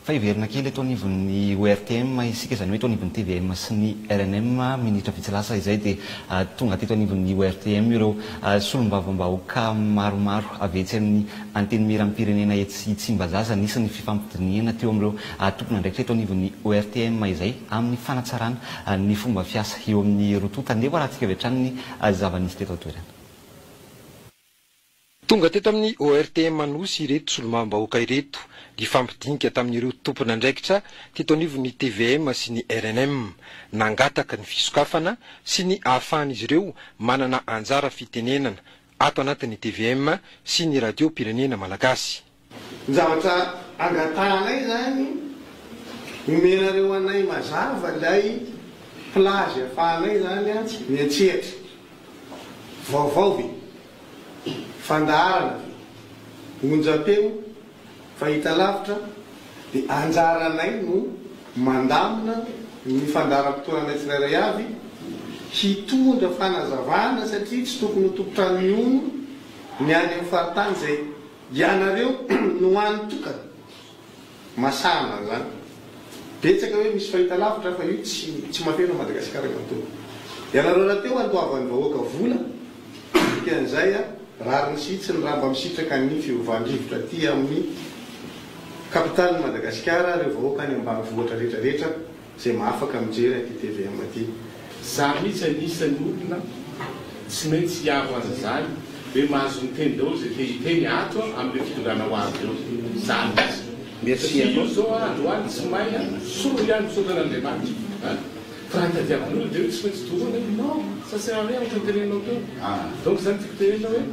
Fa hiverina kely eto anivon'ny ORTM isika, izany hoe eto anivon'ny tvm sy ny rnm. Minitra vitsy lasa izay dia tonga teto anivon'ny ORTM ireo solombavambahoaka maromaro avy etsy amin'ny Antenimierampirenena etsy Tsimbazaza. Nisy ny fifampidinihana teo amin'ireo tompon'andraikitra eto anivon'ny ORTM izay amin'ny fanatsarana ny fomba fiasa eo amin'ny roa tonta. Andeha ho arahantsika avy hatrany ny zava-nisy teto an-toerana. Tonga teto amin'ny ORTM Anosy ireto solombavambahoaka ireto nifampidinika tamin'ireo tompon'andraikitra teto anivon'ny tvm sy ny rnm. Nangataka ny fisokafana sy ny ahafahan'izy ireo manana anjara fitenenana ato anatin'ny tvm sy ny radiom-pirenena malagasy. Ny zavatra angatahanay izany, omenareo anay mazava ilay plage ahafahanay izany miantsehatra. Vaovao ve? Fandaharana ve? Onjam-peo? Fahitalavitra? Dia anjaranay no mandamina ny fandaharam-potoananay tsirairay avy hitondra fanazavana satria tsy tokony ho tompon-trano mihono ny any amin'ny faritany izay Ianareo no hany tokana masahana an'izany. Betsaka hoe misy fahitalavitra fa io tsy tsy mahafeno an'i Madagasikara manontolo. Ianareo rahateo andoavan'ny vahoaka vola, dikan'izay rariny sy hitsiny raha mba misitraka ny fiovan-drivotra aty amin'ny capitale-n'i Madagasikara ireo vahoaka any ambanivohitra rehetra rehetra. Izay mahafaka mijery an'ity tvm ity. Za mihitsy anisan'ny olona tsy maintsy hiaro an'izany hoe mahazo miteny daholo izay te hiteny ato amin'ireo fitondrana ho avy eo. Za mihitsy. Satria io zao a androany tsy may a, soa ihany misaotra an'Andriamanitra a. Fa raha tadiavin'olona dia hoe tsy maintsy doroana io, non, ça sert à rien ohatran'ny teneninao teo. Donc zany tiako tenenina hoe.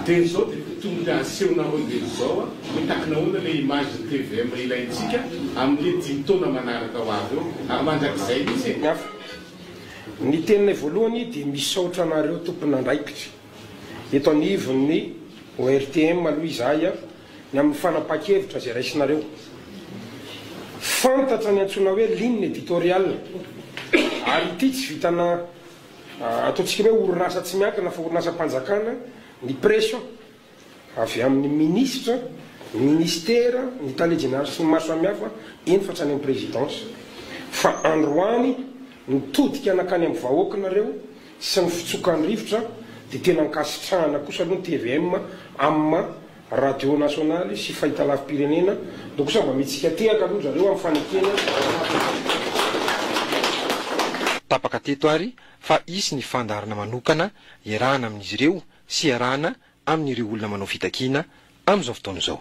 Dia izao dia tokony asehonareo dia izao hoe takina ahoana ilay image ny tvm ilaintsika amin'ilay dimy taona manaraka ho avy eo ary mandrakizay mihitsy e. Hafa. Ny teninay voalohany dia misaotra anareo tompon'andraikitra eto anivon'ny ORTM aloha izahay ny amin'ny fanapahan-kevitra izay raisinareo. Fantatra ny antsoina hoe ligne éditoriale ary ity tsy vitana Ataontsika hoe orinasa tsy miankina fa orinasam-panjakana ny pression avy amin'ny minisitra, ny ministera, ny tale jeneraly sy ny maro samihafa, eny fa hatrany amin'ny présidence. Fa androany nitodika nankany amin'ny vahoaka nareo sy ny fitsokan'ny rivotra dia tena ankasitrahana kosa aloha ny tvm amin'ny maha radio nasionaly sy fahitalavi-pirenena, ndao kosa mba mihetsika tehaka aloha zareo amin'ny fanekena. Tapaka teto ary fa hisy ny fandaharana manokana iarahana amin'izy ireo sy iarahana amin'ireo olona manao fitakiana amin'izao fotoana izao.